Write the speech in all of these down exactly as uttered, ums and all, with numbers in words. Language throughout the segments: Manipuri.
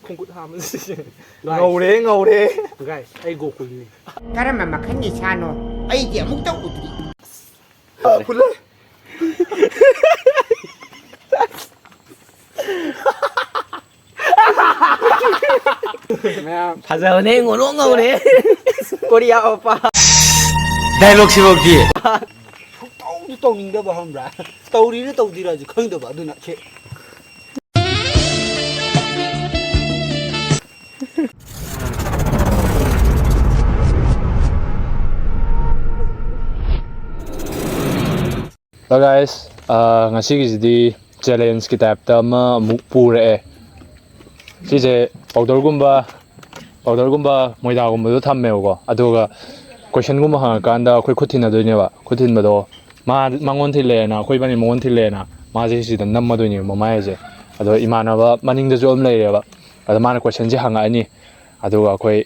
ꯈꯣꯡꯈꯨꯠ ꯍꯥꯝꯕꯁꯦ꯫ ꯉꯧꯔꯦ, ꯉꯧꯔꯦ꯫ Guys, ꯑꯩ ꯒꯣꯀꯨꯜꯅꯤ꯫ ꯀꯔꯝꯕ ꯃꯈꯜꯒꯤ ꯁꯥꯅꯣ? ꯑꯩꯗꯤ ꯑꯃꯨꯛꯇ ꯎꯗ꯭ꯔꯤ꯫ ꯐꯨꯜꯂꯦ꯫ ꯐꯖꯕꯅꯦ, ꯉꯧꯔꯣꯛ ꯉꯧꯔꯦ꯫ ꯀꯣꯔꯤꯌꯥ ꯑꯣꯄꯥ꯫ Dialogue ꯁꯤꯐꯧꯗꯤ꯫ ꯁꯨꯛꯇꯧꯁꯨ ꯇꯧꯅꯤꯡꯗꯕ, ꯈꯪꯕ꯭ꯔꯥ? ꯇꯧꯔꯤꯔ ꯇꯧꯗꯤꯔꯁꯨ ꯈꯪꯗꯕ, ꯑꯗꯨꯅ ꯁꯦ꯫ Hello guys, ꯑꯥ, ꯉꯁꯤꯒꯤꯁꯤꯗꯤ challenge ꯀꯤ type ꯇ ꯑꯃ ꯑꯃꯨꯛ ꯄꯨꯔꯛꯑꯦ꯫ ꯁꯤꯁꯦ powder ꯒꯨꯝꯕ, powder ꯒꯨꯝꯕ, ꯃꯣꯏꯗꯥꯒꯨꯝꯕꯗꯣ ꯊꯝꯃꯦꯕꯀꯣ, ꯑꯗꯨꯒ question ꯒꯨꯝꯕ ꯍꯪꯉꯀꯥꯟꯗ ꯑꯩꯈꯣꯏ ꯈꯨꯠ ꯊꯤꯟꯅꯗꯣꯏꯅꯦꯕ꯫ ꯈꯨꯠ ꯊꯤꯟꯕꯗꯣ ꯃꯥ ꯃꯉꯣꯟ ꯊꯤꯜꯂꯦꯅ, ꯑꯩꯈꯣꯏ ꯏꯕꯥꯅꯤ ꯃꯉꯣꯟ ꯊꯤꯜꯂꯦꯅ, ꯃꯥꯁꯦ ꯁꯤꯗ ꯅꯝꯃꯗꯣꯏꯅꯦꯕ ꯃꯃꯥꯏꯁꯦ꯫ ꯑꯗꯣ ꯏꯃꯥꯟꯅꯕ ꯃꯅꯤꯡꯗꯁꯨ ꯑꯃ ꯂꯩꯔꯦꯕ꯫ ꯑꯗꯣ ꯃꯥꯅ question ꯁꯦ ꯍꯪꯉꯛꯑꯅꯤ, ꯑꯗꯨꯒ ꯑꯩꯈꯣꯏ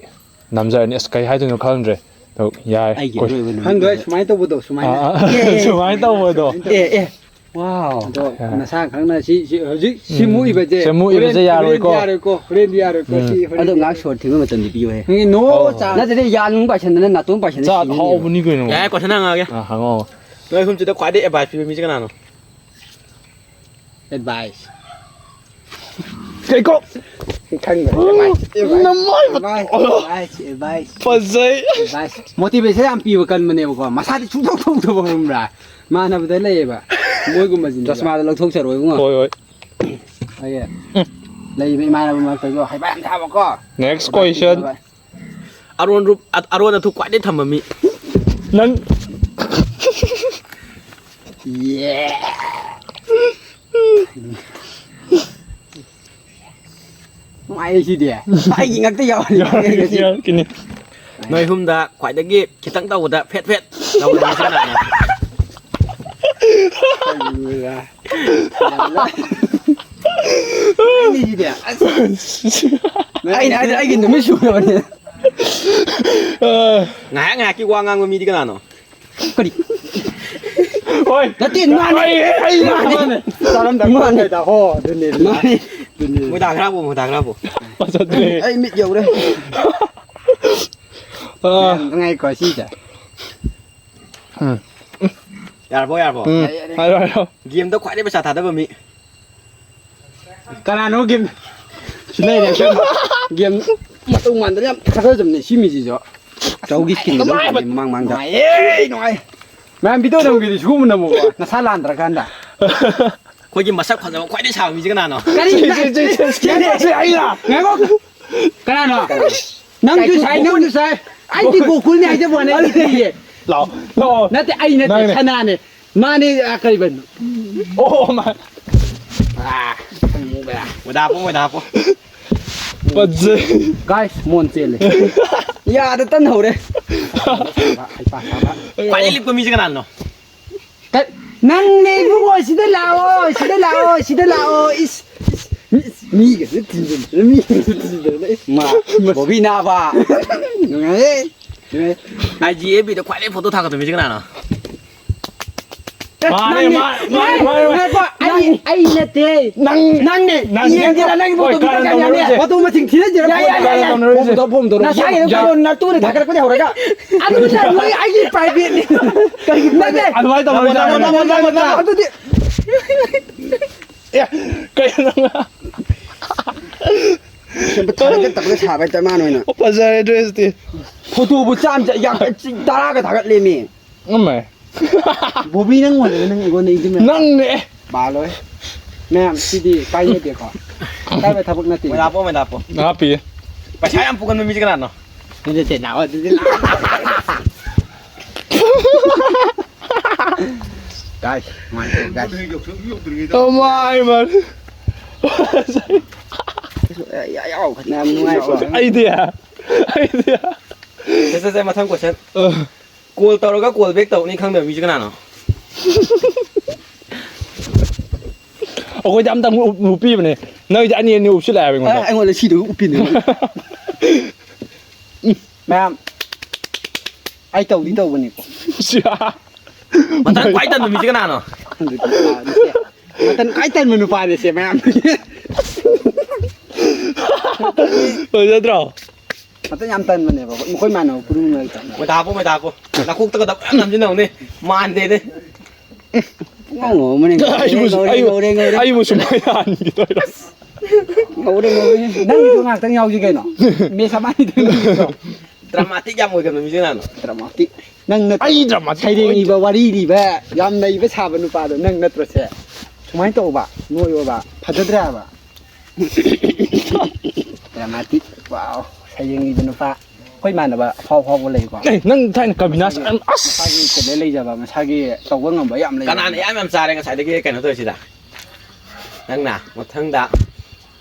ꯅꯝꯖꯔꯅꯤ꯫ ꯑꯁ, ꯀꯩ ꯍꯥꯏꯗꯣꯏꯅꯣ ꯈꯪꯗ꯭ꯔꯦ꯫ ꯑꯗꯣ ꯌꯥꯏ, ꯑꯩꯒꯤ question ꯑꯔꯣꯏꯕ ꯅꯨꯃꯤꯠ꯫ ꯈꯪꯗ꯭ꯔꯦ, ꯁꯨꯃꯥꯏꯅ ꯇꯧꯕꯗꯣ, ꯁꯨꯃꯥꯏꯅ꯫ ꯑꯥ, ꯑꯥ, ꯑꯦ, ꯑꯦ, ꯁꯨꯃꯥꯏꯅ ꯇꯧꯕꯗꯣ꯫ ꯑꯦ, ꯑꯦ, wow꯫ ꯑꯗꯣ ꯅꯁꯥ ꯈꯪꯅ ꯁꯤ, ꯁꯤ ꯍꯧꯖꯤꯛ ꯁꯤ ꯎꯝ꯫ ꯃꯨꯛꯏꯕꯁꯦ ꯁꯤ ꯃꯨꯛꯏꯕꯁꯦ ꯍꯣꯔꯦꯟ, ꯍꯣꯔꯦꯟ ꯌꯥꯔꯣꯏꯀꯣ꯫ ꯌꯥꯔꯣꯏꯀꯣ, ꯍꯣꯔꯦꯟꯗꯤ ꯌꯥꯔꯣꯏꯀꯣ꯫ ꯎꯝ꯫ ꯁꯤ ꯍꯣꯔꯦꯟ ꯑꯗꯣ ꯉꯥꯏꯍꯥꯛ ꯁꯣꯔ ꯊꯤꯡꯕ ꯃꯇꯝꯗꯤ ꯄꯤꯌꯨꯍꯦ꯫ ꯅꯣ ꯑꯣ꯫ Chance꯫ ꯅꯠꯇ꯭ꯔꯗꯤ ꯌꯥ ꯅꯨꯡ ꯄꯥꯏꯁꯟꯗꯅ ꯅꯥꯇꯣꯟ ꯄꯥꯏꯁꯟꯗꯅ ꯆꯥ ꯁꯤꯅꯤꯅꯦ꯫ ꯍꯥꯎꯕꯅꯤ ꯀꯩꯅꯣ꯫ ꯌꯥꯔꯦ, question ꯍꯪꯉꯛꯑꯒꯦ꯫ ꯑꯥ, ꯍꯪꯉꯛꯑꯣ꯫ ꯅꯣꯏ ꯑꯍꯨꯝꯁꯤꯗ ꯈ꯭ꯋꯥꯏꯗꯩ advice ꯄꯤꯕ ꯃꯤꯁꯦ ꯀꯅꯥꯅꯣ? Advice꯫ ꯀꯩꯀꯣ? ꯈꯪꯗ꯭ꯔꯦ, advice, advice, ꯅꯃꯥꯏ ꯃꯠ-, advice, ꯑꯣ꯫ Advice, advice꯫ ꯐꯖꯩ꯫ Advice꯫ Motivation ꯌꯥꯝ ꯄꯤꯕ ꯀꯟꯕꯅꯦꯕꯀꯣ, ꯃꯁꯥꯗꯤ ꯁꯨꯡꯇꯧ ꯇꯧꯗꯕ, ꯈꯪꯕ꯭ꯔꯥ? ꯃꯥꯟꯅꯕꯗ ꯂꯩꯌꯦꯕ, ꯃꯣꯏꯒꯨꯝꯕꯁꯤꯅꯦꯕ꯫ ꯆꯁꯃꯥꯗꯣ ꯂꯧꯊꯣꯛꯆꯔꯣ ꯏꯕꯨꯡꯉꯣ꯫ ꯍꯣꯏ, ꯍꯣꯏ꯫ ꯍꯣꯏꯌꯦ꯫ ꯎꯝ꯫ ꯂꯩꯔꯤꯕ ꯏꯃꯥꯟꯅꯕ ꯃꯔꯛꯇꯁꯨ ꯍꯩꯕ ꯌꯥꯝ ꯁꯥꯕꯀꯣ꯫ Next question꯫ ꯑꯔꯣꯟ ꯔꯨꯞ-, ꯑ-, ꯑꯔꯣꯟ ꯑꯊꯨꯞ ꯈ꯭ꯋꯥꯏꯗꯩ ꯊꯝꯕ ꯃꯤ꯫ ꯅꯪ꯫ ꯌꯦ꯫ ꯅꯨꯡꯉꯥꯏꯔꯦ ꯁꯤꯗꯤ꯫ ꯑꯩꯒꯤ ꯉꯛꯇ ꯌꯥꯎꯔꯦ꯫ ꯌꯥꯎꯔꯛꯀꯅꯤ, ꯌꯥꯎꯔꯛꯀꯅꯤ꯫ ꯅꯣꯏ ꯑꯍꯨꯝꯗ ꯈ꯭ꯋꯥꯏꯗꯒꯤ ꯈꯤꯇꯪ ꯇꯧꯕꯗ ꯐꯦꯠ ꯐꯦꯠ ꯇꯧꯕ ꯃꯤꯁꯦ ꯀꯅꯥꯅꯣ? ꯑꯩꯅꯤꯁꯤꯗꯤ꯫ ꯑꯁ꯫ ꯑꯩꯅ ꯍꯥꯏꯗꯤ ꯑꯩꯒꯤ ꯅꯨꯃꯤꯠ ꯁꯨꯔꯕꯅꯤ꯫ ꯉꯥꯏꯍꯥꯛ ꯉꯥꯏꯍꯥꯛꯀꯤ ꯋꯥ ꯉꯥꯡꯕ ꯃꯤꯗꯤ ꯀꯅꯥꯅꯣ? ꯀꯔꯤ? ꯍꯣꯏ꯫ ꯅꯠꯇꯦ, ꯃꯥꯅꯦ꯫ ꯑꯩ, ꯑꯩ, ꯃꯥꯅꯦ꯫ ꯃꯥꯅꯦ꯫ ꯆꯥꯔꯝꯗꯥꯏ ꯃꯥꯅꯦ꯫ ꯈꯣꯠꯂꯝꯗꯥꯏꯗ, ꯍꯣ, ꯑꯗꯨꯅꯦ, ꯑꯗꯨꯅꯦ꯫ ꯃꯥꯅꯦ꯫ ꯃꯣꯏꯗꯥ ꯈꯔꯕꯨ, ꯃꯣꯏꯗꯥ ꯈꯔꯕꯨ꯫ ꯐꯖꯗ꯭ꯔꯦ꯫ ꯑꯩ ꯃꯤꯠ ꯌꯧꯔꯦ꯫ ꯑꯥ꯫ ꯉꯥꯏꯈꯣ, ꯁꯤꯁꯦ꯫ ꯎꯝ꯫ ꯌꯥꯔꯕꯣ, ꯌꯥꯔꯕꯣ? ꯎꯝ꯫ ꯌꯥꯔꯦ, ꯌꯥꯔꯦ꯫ ꯍꯥꯏꯔꯣ, ꯍꯥꯏꯔꯣ꯫ ꯒꯦꯝꯗ ꯈ꯭ꯋꯥꯏꯗꯩ ꯄꯩꯁꯥ ꯊꯥꯗꯕ ꯃꯤ꯫ ꯀꯅꯥꯅꯣ ꯒꯦꯝ? ꯁꯤ ꯂꯩꯔꯦ, ꯒꯦꯝ꯫ ꯒꯦꯝ ꯃꯇꯧ ꯃꯥꯟꯗꯅ ꯌꯥꯝ ꯊꯥꯗꯖꯕꯅꯦ ꯁꯤ ꯃꯤꯁꯤꯁꯨ꯫ ꯆꯧꯒꯤ skinꯗꯣ ꯂꯧꯈꯤꯕꯅꯦ ꯃꯃꯥꯡ ꯃꯃꯥꯡꯗ꯫ ꯅꯨꯡꯉꯥꯏꯌꯦ, ꯅꯨꯡꯉꯥꯏ꯫ ꯃꯌꯥꯝ ꯚꯤꯗꯤꯑꯣ ꯅꯝꯒꯦꯗꯤ ꯁꯤꯒꯨꯝꯕ ꯅꯝꯃꯨꯀꯣ, ꯅꯁꯥ ꯂꯥꯟꯗ꯭ꯔꯀꯥꯟꯗ꯫ ꯑꯩꯈꯣꯏꯒꯤ ꯃꯁꯛ ꯐꯖꯕ ꯈ꯭ꯋꯥꯏꯗꯩ ꯁꯥꯕ ꯃꯤꯁꯦ ꯀꯅꯥꯅꯣ? ꯀꯔꯤ? ꯁꯤ, ꯁꯤ, ꯁꯤ, ꯁꯤ, ꯁꯤ, ꯁꯤ, ꯑꯩꯅ꯫ ꯉꯥꯏꯈꯣ꯫ ꯀꯅꯥꯅꯣ? ꯅꯪꯁꯨ ꯁꯥꯏ, ꯅꯪꯁꯨ ꯁꯥꯏ꯫ ꯑꯩꯗꯤ ꯒꯣꯀꯨꯜꯅꯤ ꯍꯥꯏꯖꯕ ꯋꯥꯅꯤ, ꯑꯩꯗꯤ ꯄꯤꯌꯦ꯫ ꯂꯥꯛꯑꯣ, ꯂꯥꯛꯑꯣ꯫ ꯅꯠꯇꯦ, ꯑꯩ ꯅꯠꯇꯦ, ꯅꯪꯅꯦ꯫ ꯁꯅꯥꯅꯦ꯫ ꯃꯥꯅꯦ, ꯑ, ꯀꯔꯤꯕ? ꯑꯣ, ꯃꯥ-꯫ ꯑ, ꯃꯣꯏꯗꯥ ꯍꯥꯞꯄꯣ, ꯃꯣꯏꯗꯥ ꯍꯥꯞꯄꯣ꯫ ꯐꯖꯩ꯫ Guys, ꯃꯣꯟ ꯆꯦꯜꯂꯦ꯫ ꯌꯥꯗ ꯇꯟꯍꯧꯔꯦ꯫ ꯍꯩꯄꯥ ꯁꯥꯕ꯫ ꯈ꯭ꯋꯥꯏꯗꯩ ꯂꯤꯛꯄ ꯃꯤꯁꯦ ꯀꯅꯥꯅꯣ? ꯀ-, ꯅꯪꯅꯦ ꯏꯕꯨꯡꯉꯣ, ꯁꯤꯗ ꯂꯥꯛꯑꯣ, ꯁꯤꯗ ꯂꯥꯛꯑꯣ, ꯁꯤꯗ ꯂꯥꯛꯑꯣ꯫ ꯏꯁ, ꯏꯁ, ꯃꯤ, ꯏꯁ, ꯃꯤꯒꯁꯦ ꯊꯤꯟꯖꯤꯟꯗꯅ, ꯃꯤꯒꯁꯦ ꯊꯤꯟꯖꯤꯟꯗꯅ, ꯏꯁ꯫ ꯃꯥ, ꯕꯣꯕꯤ ꯅꯥꯕ꯫ ꯅꯨꯡꯉꯥꯏꯌꯦ꯫ ꯅꯨꯡꯉꯥꯏ꯫ ꯑꯥꯏ ꯖꯤ ꯑꯦꯐ ꯕꯤꯗ ꯈ꯭ꯋꯥꯏꯗꯩ ꯐꯣꯇꯣ ꯊꯥꯒꯠꯄ ꯃꯤꯁꯦ ꯀꯅꯥꯅꯣ? ꯃꯥꯅꯦ, ꯅꯪꯅꯦ꯫ ꯃꯥ-, ꯃꯥꯅꯦ, ꯃꯥꯅꯦ, ꯃꯥꯅꯦ꯫ ꯉꯥꯏꯈꯣ, ꯑꯩ, ꯅꯪ-, ꯑꯩ ꯅꯠꯇꯦ꯫ ꯅꯪ-, ꯅꯪꯅꯦ꯫ ꯅꯪ-, ꯌꯦꯡꯒꯦꯔꯥ ꯅꯪꯒꯤ ꯍꯣꯏ, ꯐꯣꯇꯣ ꯀꯥꯔꯟ ꯄꯤꯔꯛꯀꯦ ꯍꯥꯏꯕꯅꯦ? ꯇꯧꯅꯔꯣꯏꯁꯦ꯫ ꯐꯣꯇꯣ ꯃꯁꯤꯡ ꯊꯤꯔ ꯊꯤꯔ ꯌꯥꯏ, ꯌꯥꯏ, ꯌꯥꯏ, ꯌꯥꯏ꯫ ꯐꯣꯟ ꯇꯧꯔ, ꯐꯣꯟ ꯇꯧꯔ꯫ ꯅꯁꯥꯒꯤ ꯌꯥ-, ꯅꯇꯨꯅ ꯊꯥꯒꯠꯂꯛꯄꯗꯤ ꯍꯧꯔꯒ꯫ ꯑꯗꯨ ꯅꯠꯇꯦ, ꯃꯣꯏ ꯑꯩꯒꯤ privateꯅꯤ꯫ ꯀꯩꯒꯤ private? ꯑꯗꯨꯃꯥꯏꯅ ꯇꯧꯅꯔꯣꯏꯁꯦ ꯅꯪꯉꯣꯟꯗ, ꯍꯥꯏꯕꯅꯦ꯫ ꯅꯪꯉꯣꯟꯗ, ꯅꯪꯉꯣꯟꯗ꯫ ꯑꯗꯨꯗꯤ ꯑꯦ, ꯀꯩꯅꯣ ꯅꯪꯅ? ꯁꯦꯝꯕ ꯊꯥꯒꯠꯀꯦ ꯇꯧꯔꯒ ꯁꯥꯕ ꯍꯦꯛꯇ ꯃꯥꯅ ꯑꯣꯏꯅ꯫ ꯑꯣ, ꯐꯖꯔꯦ dressꯇꯤ꯫ ꯐꯣꯇꯣꯕꯨ ꯆꯥꯝ-, ꯌꯥꯡꯈꯩ, ꯇꯔꯥꯒ ꯊꯥꯒꯠꯂꯦꯃꯤ꯫ ꯎꯝꯃꯦ꯫ ꯕꯣꯕꯤ, ꯅꯪ ꯑꯣꯏꯔꯒ ꯅꯪ ꯑꯩꯉꯣꯟꯗ ꯏꯟꯖꯤꯟꯕ ꯅꯪꯅꯦ꯫ ꯕꯥꯂꯣꯏ꯫ ꯃꯌꯥꯝ, ꯁꯤꯗꯤ ꯀꯥꯏꯅꯗꯦꯀꯣ꯫ ꯀꯥꯏꯕ ꯊꯕꯛ ꯅꯠꯇꯦ꯫ ꯃꯣꯏ ꯂꯥꯛꯄꯣ, ꯃꯣꯏ ꯂꯥꯛꯄꯣ꯫ ꯍꯥꯞꯄꯤꯌꯦ꯫ ꯄꯩꯁꯥ ꯌꯥꯝ ꯄꯨꯒꯟꯕ ꯃꯤꯁꯦ ꯀꯅꯥꯅꯣ? ꯑꯗꯨꯗꯤ ꯂꯥꯛꯑꯣ, ꯑꯗꯨꯗꯤ ꯂꯥꯛꯑꯣ꯫ Guys, ꯅꯨꯡꯉꯥꯏꯇꯦ, guys꯫ Oh my man꯫ ꯌꯥ-, ꯌꯥꯎ-, ꯌꯥꯝ ꯅꯨꯡꯉꯥꯏꯀꯣ꯫ ꯑꯩꯗꯤ, ꯑꯩꯗꯤ꯫ ꯁꯦ, ꯁꯦ, ꯁꯦ, ꯃꯊꯪ question꯫ ꯑ꯫ Call ꯇꯧꯔꯒ call back ꯇꯧꯅꯤ ꯈꯪꯗꯕ ꯃꯤꯁꯦ ꯀꯅꯥꯅꯣ? ꯑꯩꯈꯣꯏꯗꯤ ꯑꯝꯇꯪ ꯎꯞ-, ꯎꯞꯄꯤꯕꯅꯦ꯫ ꯅꯣꯏꯗꯤ ꯑꯅꯤ ꯑꯅꯤ ꯎꯞꯁꯤꯜꯂꯛꯑꯦ ꯍꯥꯏꯕ ꯑꯩꯉꯣꯟꯗ꯫ ꯑꯦ, ꯑꯩꯉꯣꯟꯗ ꯁꯤꯗꯨ ꯎꯞꯄꯤꯅꯦ꯫ ꯃꯌꯥꯝ, ꯑꯩ ꯇꯧꯗꯤ ꯇꯧꯕꯅꯤꯀꯣ꯫ ꯁꯤꯌꯥ꯫ ꯃꯊꯪ ꯈ꯭ꯋꯥꯏ ꯇꯟꯕ ꯃꯤꯁꯦ ꯀꯅꯥꯅꯣ? ꯃꯇꯟ ꯈ꯭ꯋꯥꯏ ꯇꯟꯕ ꯅꯨꯄꯥꯅꯦ ꯁꯦ ꯃꯌꯥꯝ꯫ ꯐꯖꯗ꯭ꯔꯣ? ꯃꯇꯟ ꯌꯥꯝ ꯇꯟꯕꯅꯦꯕ, ꯑꯩꯈꯣꯏ ꯃꯥꯟꯅꯕ ꯄꯨꯔꯨꯝ ꯂꯩꯇꯕꯅꯦ꯫ ꯃꯣꯏꯗꯥ ꯍꯥꯞꯄꯨ, ꯃꯣꯏꯗꯥ ꯍꯥꯞꯄꯨ꯫ ꯅꯈꯣꯛꯇꯒ ꯗꯞ ꯌꯥꯝ ꯅꯝꯁꯤꯟꯅꯧꯅꯦ꯫ ꯃꯥꯟꯗꯦꯅꯦ꯫ ꯄꯨꯡꯉꯧ ꯉꯧꯕꯅꯦ꯫ ꯑꯩꯕꯨ, ꯉꯧꯔꯦ, ꯑꯩꯕꯨ, ꯉꯧꯔꯦ, ꯉꯧꯔꯦ꯫ ꯑꯩꯕꯨ ꯁꯨꯃꯥꯏꯅ ꯍꯥꯟꯈꯤꯗꯣꯏꯔꯣ? ꯉꯧꯔꯦ, ꯉꯧꯔꯦ꯫ ꯅꯪꯒꯤꯁꯨ ꯉꯥꯛꯇꯪ ꯌꯥꯎꯁꯤ ꯀꯩꯅꯣ? ꯃꯦꯁ ꯑꯃ ꯑꯅꯤꯗꯪ ꯌꯥꯎꯁꯤ ꯀꯩꯅꯣ? ꯗ꯭ꯔꯃꯥꯇꯤꯛ ꯌꯥꯝ ꯑꯣꯏꯒꯟꯕ ꯃꯤꯁꯦ ꯀꯅꯥꯅꯣ? ꯗ꯭ꯔꯃꯥꯇꯤꯛ꯫ ꯅꯪ ꯅꯠꯇ꯭ꯔꯣ? ꯑꯩ ꯗ꯭ꯔꯃꯥꯇꯤꯛ ꯁꯩꯔꯦꯡ ꯑꯣꯏꯗꯦ꯫ ꯏꯕ, ꯋꯥꯔꯤ ꯂꯤꯕ, ꯌꯥꯝ ꯅꯩꯕ ꯁꯥꯕ ꯅꯨꯄꯥꯗꯣ ꯅꯪ ꯅꯠꯇ꯭ꯔꯣ ꯁꯦ? ꯁꯨꯃꯥꯏꯅ ꯇꯧꯕ, ꯅꯣꯏꯌꯣꯕ, ꯐꯖꯗ꯭ꯔꯦ ꯍꯥꯏꯕ꯫ ꯗ꯭ꯔꯃꯥꯇꯤꯛ꯫ ꯋꯥꯎ꯫ ꯁꯩꯔꯦꯡ ꯏꯕ ꯅꯨꯄꯥ꯫ ꯑꯩꯈꯣꯏ ꯏꯃꯥꯟꯅꯕ ꯑꯐꯥꯎ ꯑꯐꯥꯎꯕ ꯂꯩꯀꯣ꯫ ꯑꯦ, ꯅꯪ ꯊꯥꯏꯅ ꯀꯕꯤꯅꯥꯁ ꯃꯁꯥꯒꯤ, ꯑꯁ! ꯃꯁꯥꯒꯤ talent ꯂꯩꯖꯕ, ꯃꯁꯥꯒꯤ ꯇꯧꯕ ꯉꯝꯕ ꯌꯥꯝ ꯂꯩ꯫ ꯀꯅꯥꯅ ꯌꯥꯝ ꯌꯥꯝ ꯆꯥꯔꯦ ꯉꯁꯥꯏꯗꯒꯤ ꯀꯩꯅꯣ ꯇꯧꯔꯤꯁꯤꯗ? ꯅꯪꯅ ꯃꯊꯪꯗ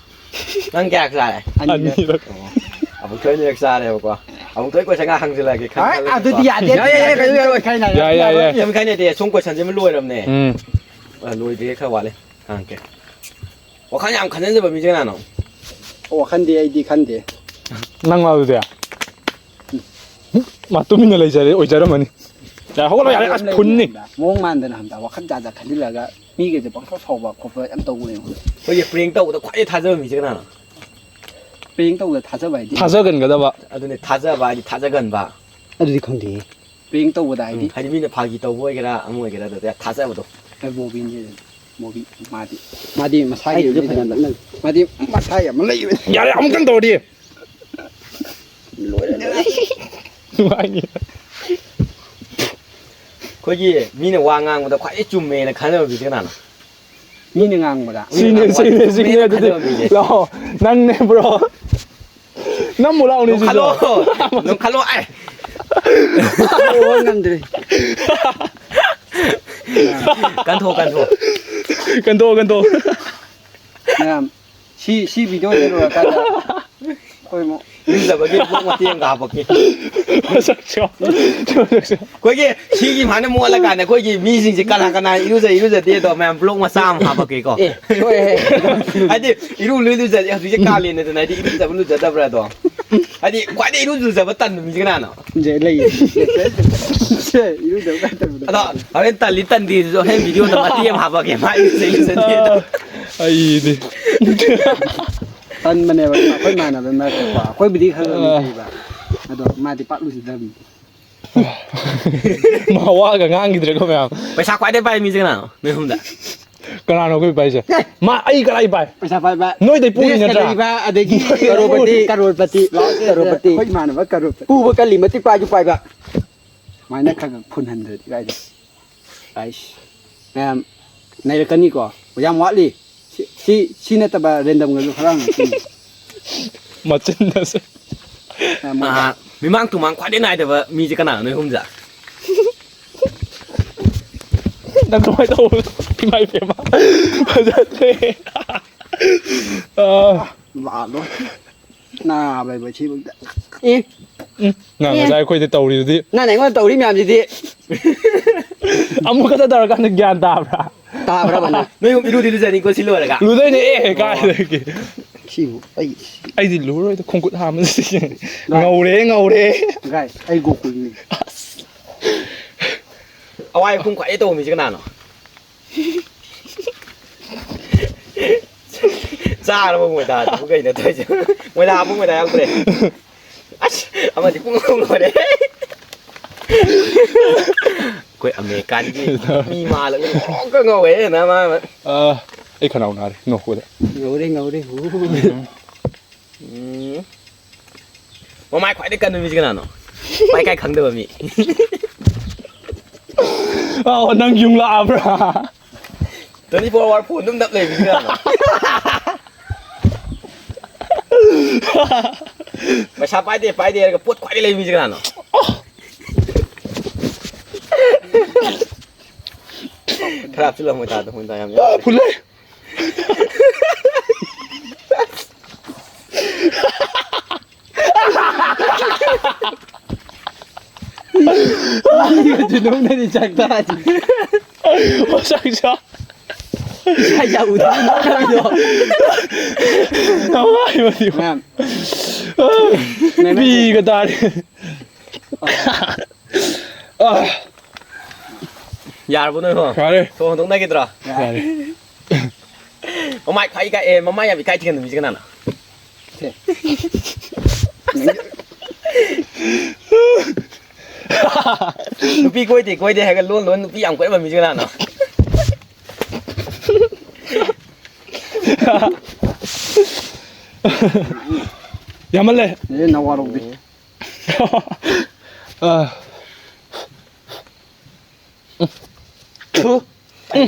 ꯅꯪ ꯀꯌꯥ ꯆꯥꯔꯦ? ꯑꯅꯤꯔꯛ꯫ ꯑꯅꯤꯔꯛ꯫ ꯑꯣ꯫ ꯑꯃꯨꯛ ꯊꯣꯏꯅ ꯍꯦꯛ ꯆꯥꯔꯦꯕꯀꯣ꯫ ꯑꯃꯨꯛ ꯊꯣꯏ question ꯉꯥꯛ ꯍꯪꯖꯤꯜꯂꯛꯑꯒꯦ, ꯈꯪ ꯍꯥꯏ, ꯈꯜꯂꯒꯀꯣ꯫ ꯑꯗꯨꯗꯤ ꯌꯥꯗꯦ, ꯌꯥꯏ, ꯌꯥꯏ, ꯌꯥꯗꯦ, ꯌꯥꯏ, ꯌꯥꯗꯦ, ꯌꯥꯏ, ꯌꯥꯗꯦ, ꯌꯥꯏ, ꯌꯥꯗꯦ꯫ ꯌꯥꯏ, ꯌꯥꯏ, ꯌꯥꯏ꯫ ꯀꯩꯝ ꯈꯥꯏꯅꯗꯦ, ꯁꯨꯝ questionꯁꯤꯃ ꯂꯣꯏꯔꯕꯅꯦ꯫ ꯎꯝ꯫ ꯑ, ꯂꯣꯏꯗ꯭ꯔꯤꯌꯦ, ꯈꯔ ꯋꯥꯠꯂꯤ꯫ ꯍꯪꯉꯛꯀꯦ꯫ ꯋꯥꯈꯜ ꯌꯥꯝ ꯈꯟꯖꯟꯖꯕ ꯃꯤꯁꯦ ꯀꯅꯥꯅꯣ? ꯋꯥꯈꯟꯗꯤ ꯑꯩꯗꯤ ꯈꯟꯗꯦ꯫ ꯅꯪ ꯑꯗꯨꯗꯤ? ꯃꯥ ꯇꯨꯃꯤꯟꯅ ꯂꯩꯖꯔꯦ, ꯑꯣꯏꯖꯔꯝꯃꯅꯤ꯫ ꯌꯥꯔꯦ, ꯍꯧꯒꯠꯂꯣ, ꯌꯥꯔꯦ, ꯑꯁ, ꯐꯨꯟꯅꯤ꯫ ꯃꯑꯣꯡ ꯃꯥꯟꯗꯅ ꯍꯝꯗ ꯋꯥꯈꯜ ꯖꯥꯠ ꯖꯥꯠ ꯈꯟꯖꯤꯜꯂꯒ ꯃꯤꯒꯁꯦ ꯄꯪꯁꯥꯎ ꯁꯥꯎꯕ ꯈꯣꯠꯄ ꯌꯥꯝ ꯇꯧꯕꯅꯦꯕ꯫ ꯑꯩꯈꯣꯏꯒꯤ prank ꯇꯧꯕꯗ ꯈ꯭ꯋꯥꯏꯗꯒꯤ ꯊꯥꯖꯕ ꯃꯤꯁꯦ ꯀꯅꯥꯅꯣ? Prank ꯇꯧꯕꯗ ꯊꯥꯖꯕ ꯍꯥꯏꯗꯤ? ꯊꯥꯖꯒꯟꯒꯗꯕ꯫ ꯑꯗꯨꯅꯦ, ꯊꯥꯖꯕ ꯍꯥꯏꯗꯤ ꯊꯥꯖꯒꯟꯕ꯫ ꯑꯗꯨꯗꯤ ꯈꯪꯗꯦꯍꯦ꯫ Prank ꯇꯧꯕꯗ ꯍꯥꯏꯗꯤ? ꯎꯝ, ꯍꯥꯏꯗꯤ ꯃꯤꯅ ꯐꯥꯒꯤ ꯇꯧꯕ ꯑꯣꯏꯒꯦꯔꯥ, ꯑꯃ ꯑꯣꯏꯒꯦꯔꯥ, ꯑꯗꯨꯗ ꯊꯥꯖꯕꯗꯣ꯫ ꯑꯦ, ꯕꯣꯕꯤꯅꯦ꯫ ꯕꯣꯕꯤ, ꯃꯥꯗꯤ, ꯃꯥꯗꯤ ꯃꯁꯥꯒꯤ ꯑꯩꯗꯨꯗꯤ ꯑꯃ ꯐꯖꯅ ꯂꯩꯖꯕ-, ꯅꯛꯅ-, ꯃꯥꯗꯤ ꯃꯁꯥꯒꯤ ꯑꯃ ꯂꯩꯕꯅꯤ꯫ ꯌꯥꯔꯦ, ꯑꯃꯨꯛꯇꯪ ꯇꯧꯔꯗꯤ꯫ ꯂꯣꯏꯔꯦ, ꯂꯣꯏꯔꯦ꯫ ꯅꯨꯡꯉꯥꯏꯅꯤ꯫ ꯑꯩꯈꯣꯏꯒꯤ ꯃꯤꯅ ꯋꯥ ꯉꯥꯡꯕꯗ ꯈ꯭ꯋꯥꯏꯗꯒꯤ ꯆꯨꯝꯃꯦꯅ ꯈꯟꯖꯕ ꯃꯤꯁꯦ ꯀꯅꯥꯅꯣ? ꯃꯤꯅ ꯉꯥꯡꯕꯗ꯫ ꯁꯤꯅꯦ, ꯃꯤꯅ ꯉꯥꯡꯕꯗ ꯁꯤꯅꯦ, ꯆꯨꯝꯃꯦꯅ ꯁꯤꯅꯦ, ꯑꯗꯨꯗꯤ꯫ ꯈꯟꯖꯕ ꯃꯤꯁꯦ꯫ ꯂꯥꯛꯑꯣ, ꯅꯪꯅꯦ, bro꯫ ꯅꯝꯃꯨ ꯂꯥꯛꯑꯣꯅꯦ, ꯁꯤꯁꯨ꯫ ꯅꯣꯡꯈꯠꯂꯣ, ꯅꯣꯡꯈꯠꯂꯣ, ꯑꯦ꯫ ꯍꯣꯏ, ꯉꯝꯗ꯭ꯔꯦ꯫ ꯀꯟꯊꯣꯛ, ꯀꯟꯊꯣꯛ꯫ ꯀꯟꯊꯣꯛ, ꯀꯟꯊꯣꯛ꯫ ꯃꯌꯥꯝ, ꯁꯤ, ꯁꯤ videoꯁꯦ ꯂꯣꯏꯔꯀꯥꯟꯗ ꯑꯩꯈꯣꯏ ꯑꯃꯨꯛ ꯏꯔꯨꯖꯕꯒꯤ vlog ꯃꯇꯦꯛ ꯑꯃꯒ ꯍꯥꯞꯄꯛꯀꯦ꯫ ꯃꯁꯛꯁꯨ, ꯃꯁꯛꯁꯨ꯫ ꯑꯩꯈꯣꯏꯒꯤ ꯁꯤꯒꯤ ꯁꯨꯃꯥꯏꯅ ꯃꯣꯠꯂꯀꯥꯟꯗ ꯑꯩꯈꯣꯏꯒꯤ ꯃꯤꯁꯤꯡꯁꯦ ꯀꯅꯥ ꯀꯅꯥ ꯏꯔꯨꯖ ꯏꯔꯨꯖꯗꯦꯗꯣ ꯃꯌꯥꯝ vlog ꯃꯆꯥ ꯑꯃ ꯍꯥꯞꯄꯛꯀꯦꯀꯣ꯫ ꯑꯦ, ꯁꯣꯏꯍꯦ꯫ ꯍꯥꯏꯗꯤ ꯏꯔꯨ ꯂꯣꯏ ꯂꯨꯖꯗꯦ, ꯍꯧꯖꯤꯛꯁꯦ ꯀꯥꯂꯦꯟꯅꯤꯗꯅ, ꯍꯥꯏꯗꯤ ꯏꯔꯨꯖꯕ ꯂꯨꯖꯗꯕ꯭ꯔꯥꯗꯣ꯫ ꯍꯥꯏꯗꯤ ꯈ꯭ꯋꯥꯏꯗꯒꯤ ꯏꯔꯨ ꯂꯨꯖꯕ ꯇꯟꯕ ꯃꯤꯁꯦ ꯀꯅꯥꯅꯣ? ꯁꯦ ꯂꯩꯌꯦ꯫ ꯁꯦ ꯏꯔꯨꯖꯕ ꯀꯥꯏ ꯇꯟꯕꯗꯣ꯫ ꯑꯗꯣ ꯍꯣꯔꯦꯟ ꯇꯜꯂꯤ ꯇꯟꯗꯦꯗꯨꯁꯨ ꯍꯣꯔꯦꯟ videoꯗ ꯃꯇꯦꯛ ꯑꯃ ꯍꯥꯞꯄꯛꯀꯦ, ꯃꯥ ꯏꯔꯨꯖꯩ ꯏꯔꯨꯖꯗꯦꯗꯣ꯫ ꯑꯩꯗꯤ꯫ ꯇꯟꯕꯅꯦꯕ ꯑꯩꯈꯣꯏ ꯃꯥꯟꯅꯕ ꯃꯔꯛꯇꯀꯣ꯫ ꯑꯩꯈꯣꯏꯕꯨꯗꯤ ꯈꯔ ꯈꯔ ꯑꯥ꯫ ꯂꯩꯕ꯫ ꯑꯗꯣ ꯃꯥꯗꯤ ꯄꯥꯛ ꯂꯨꯖꯗꯕꯅꯤ꯫ ꯃꯥ ꯋꯥꯒ ꯉꯥꯡꯈꯤꯗ꯭ꯔꯦꯀꯣ ꯃꯌꯥꯝ꯫ ꯄꯩꯁꯥ ꯈ꯭ꯋꯥꯏꯗꯩ ꯄꯥꯏꯕ ꯃꯤꯁꯦ ꯀꯅꯥꯅꯣ ꯅꯣꯏ ꯑꯍꯨꯝꯗ? ꯀꯅꯥꯅꯣ ꯑꯩꯈꯣꯏ ꯄꯥꯏꯁꯦ? ꯑꯦ! ꯃꯥ ꯑꯩ ꯀꯗꯥꯏ ꯄꯥꯏ? ꯄꯩꯁꯥ ꯄꯥꯏꯕ꯫ ꯅꯣꯏꯗꯩ ꯄꯨꯔꯤ ꯗꯦꯁꯇ ꯅꯠꯇ꯭ꯔꯥ? ꯂꯩꯕ, ꯑꯗꯒꯤ ꯀꯔꯣꯔꯄꯇꯤ꯫ ꯀꯔꯣꯔꯄꯇꯤ꯫ ꯀꯔꯣꯔꯄꯇꯤ꯫ ꯑꯩꯈꯣꯏ ꯏꯃꯥꯟꯅꯕ ꯀꯔꯣꯔꯄꯇꯤ꯫ ꯄꯨꯕ ꯀꯜꯂꯤ ꯃꯇꯤꯛ ꯄꯥꯏꯁꯨ ꯄꯥꯏꯕ꯫ ꯁꯨꯃꯥꯏꯅ ꯈꯔ ꯈꯔ ꯐꯨꯟꯍꯟꯗ꯭ꯔꯗꯤ ꯀꯥꯏꯗꯩ꯫ ꯑꯩꯁ꯫ ꯃꯌꯥꯝ ꯅꯩꯔꯛꯀꯅꯤꯀꯣ꯫ ꯌꯥꯝ ꯋꯥꯠꯂꯤ꯫ ꯁꯤ, ꯁꯤ, ꯁꯤ ꯅꯠꯇꯕ ꯔꯦꯟꯗꯝꯒꯁꯨ ꯈꯔ ꯍꯪꯉꯛꯈꯤꯅꯤ꯫ ꯃꯆꯤꯟꯗꯁꯨ꯫ ꯌꯥꯝ ꯋꯥꯠꯂꯤ꯫ ꯑꯥ, ꯃꯤꯃꯥꯡ ꯇꯨꯃꯥꯡ ꯈ꯭ꯋꯥꯏꯗꯩ ꯅꯥꯏꯗꯕ ꯃꯤꯁꯦ ꯀꯅꯥꯅꯣ ꯅꯣꯏ ꯑꯍꯨꯝꯁꯦ? ꯅꯪ ꯀꯃꯥꯏꯅ ꯇꯧꯕꯅꯣ? ꯏꯃꯥ ꯏꯕꯦꯝꯃ꯫ ꯐꯖꯗ꯭ꯔꯦ꯫ ꯑꯥ꯫ ꯂꯥꯛꯑꯅꯨ꯫ ꯅꯥꯕ ꯍꯥꯏꯕ ꯁꯤꯐꯧꯗ꯫ ꯑꯦ꯫ ꯎꯝ꯫ ꯅꯪ ꯑꯦ꯫ ꯉꯁꯥꯏ ꯑꯩꯈꯣꯏꯗ ꯇꯧꯔꯤꯗꯨꯗꯤ꯫ ꯅꯪꯅ ꯑꯩꯉꯣꯟꯗ ꯇꯧꯔꯤ ꯃꯌꯥꯝꯁꯤꯗꯤ꯫ ꯑꯃꯨꯛ ꯈꯛꯇ ꯇꯧꯔꯀꯥꯟꯗ ꯒ꯭ꯌꯥꯟ ꯇꯥꯕ꯭ꯔꯥ? ꯇꯥꯕ꯭ꯔꯥ ꯃꯥꯅ? ꯅꯣꯏ ꯑꯍꯨꯝ ꯏꯔꯨꯗꯤ ꯂꯨꯖꯅꯤꯀꯣ ꯁꯤ ꯂꯣꯏꯔꯒ꯫ ꯂꯨꯗꯣꯏꯅꯦ ꯑꯦ, ꯀꯥꯏꯗꯒꯤ꯫ ꯁꯤꯕꯨ ꯑꯩ ꯑꯩꯗꯤ ꯂꯨꯔꯣꯏꯗ, ꯈꯣꯡꯈꯨꯠ ꯍꯥꯝꯕꯁꯤ꯫ ꯚꯥꯏ꯫ ꯉꯧꯔꯦ, ꯉꯧꯔꯦ꯫ ꯚꯥꯏ, ꯑꯩ ꯒꯣꯀꯨꯜꯅꯤ꯫ ꯑꯁ꯫ ꯑꯋꯥꯏ ꯑꯈꯨꯝ ꯈ꯭ꯋꯥꯏꯗꯩ ꯇꯧꯕ ꯃꯤꯁꯦ ꯀꯅꯥꯅꯣ? ꯆꯥꯔꯕ ꯃꯣꯏꯗꯥꯗꯨꯕꯨ ꯀꯩꯅꯣ ꯇꯧꯔꯤꯁꯦ? ꯃꯣꯏꯗꯥ ꯍꯥꯞꯄꯨ, ꯃꯣꯏꯗꯥ ꯌꯥꯎꯗ꯭ꯔꯦ꯫ ꯑꯁ! ꯑꯃꯗꯤ ꯄꯨꯡ ꯑꯍꯨꯝ ꯂꯣꯏꯔꯦ꯫ ꯑꯩꯈꯣꯏ ꯑꯃꯦꯔꯤꯀꯥꯟꯒꯤ ꯃꯤ ꯃꯥꯜꯂꯒ ꯉꯧꯔꯣꯛꯀ ꯉꯧꯋꯦ ꯅꯃꯥ꯫ ꯑꯥ, ꯑꯩ ꯈꯅꯥꯎ ꯅꯥꯔꯦ ꯅꯣꯛꯄꯗ꯫ ꯉꯧꯔꯦ, ꯉꯧꯔꯦ꯫ ꯍꯨ꯫ ꯎꯝ꯫ ꯃꯃꯥꯏ ꯈ꯭ꯋꯥꯏꯗꯩ ꯀꯟꯕ ꯃꯤꯁꯦ ꯀꯅꯥꯅꯣ? ꯃꯥꯏ ꯀꯥꯏ ꯈꯪꯗꯕ ꯃꯤ꯫ ꯑꯥꯎ, ꯅꯪ ꯌꯨꯡ ꯂꯥꯛꯑꯕ꯭ꯔꯥ? Twenty four hour phone ꯑꯗꯨꯝ ꯅꯞ ꯂꯩꯕ ꯃꯤ ꯀꯅꯥꯅꯣ? ꯄꯩꯁꯥ ꯄꯥꯏꯗꯦ, ꯄꯥꯏꯗꯦ ꯍꯥꯏꯔꯒ ꯄꯣꯠ ꯈ꯭ꯋꯥꯏꯗꯩ ꯂꯩꯕ ꯃꯤꯁꯦ ꯀꯅꯥꯅꯣ? ꯈꯔ ꯍꯥꯞꯆꯤꯜꯂꯣ, ꯃꯣꯏꯗꯥꯗꯣ, ꯃꯣꯏꯗꯥ ꯌꯥꯝ ꯌꯥꯎꯗ꯭ꯔꯦ꯫ ꯐꯨꯜꯂꯦ꯫ ꯃꯤꯒꯁꯨ ꯅꯣꯛꯅꯔꯤ ꯆꯥꯛ ꯆꯥꯔꯤ꯫ ꯃꯁꯛꯁꯨ꯫ ꯏꯁꯥ ꯏꯁꯥ ꯎꯗ꯭ꯔꯤ ꯅꯣꯛꯅꯕꯤꯗꯣ꯫ ꯅꯃꯥꯏꯃꯠꯇ꯫ ꯃꯌꯥꯝ꯫ ꯄꯤꯒ ꯇꯥꯔꯦ꯫ ꯑꯥ꯫ ꯌꯥꯔꯕꯣ ꯅꯣꯏ ꯍꯣ? ꯌꯥꯔꯦ꯫ ꯊꯣꯡ ꯍꯟꯗꯣꯛꯅꯈꯤꯗ꯭ꯔꯣ? ꯌꯥꯔꯦ꯫ ꯃꯃꯥꯏ ꯈ꯭ꯋꯥꯏ ꯏꯀꯥꯏ-, ꯑꯦ, ꯃꯃꯥꯏ ꯌꯥꯝ ꯏꯀꯥꯏ ꯊꯤꯒꯟꯕ ꯃꯤꯁꯦ ꯀꯅꯥꯅꯣ? ꯅꯨꯄꯤ ꯀꯣꯏꯗꯦ ꯀꯣꯏꯗꯦ ꯍꯥꯏꯔꯒ ꯂꯣꯟ ꯂꯣꯟ ꯅꯨꯄꯤ ꯌꯥꯝ ꯀꯣꯏꯔꯝꯕ ꯃꯤꯁꯦ ꯀꯅꯥꯅꯣ? ꯌꯥꯝꯃꯜꯂꯦ꯫ ꯑꯦ, ꯅꯋꯥꯔꯧꯗꯦ꯫ ꯑ꯫ ꯊꯨ꯫